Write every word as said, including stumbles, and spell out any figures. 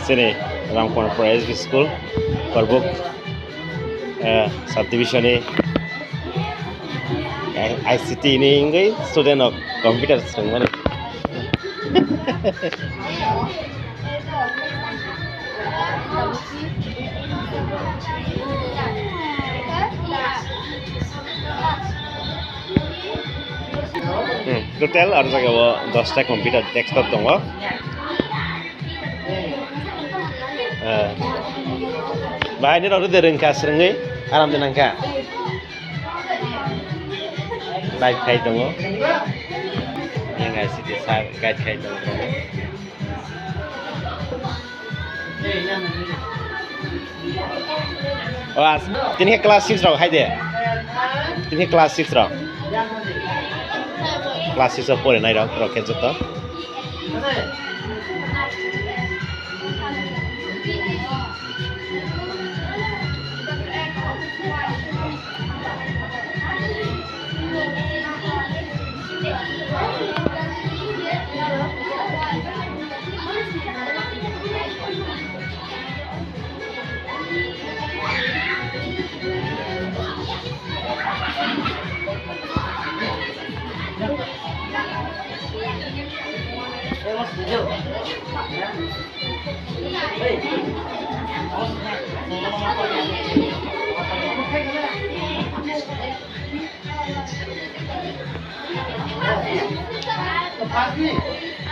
Sini Ramkonpur S B School, Korbuk, eh, subdivision ni, eh, I C T ni wngwi student rok computer swrwngmani. Hmm, total aro jaga o dosta computer desktop tongo. Eh. Bahai ni rok de rwngkha swrwngwi aram de nangkha. Guide khai tongo. Yang I C T sir guide khai tongo. O as, tini khe class six rok hai de. Tini khe class six rok. Class six rok pore nai rok, rok khe joto.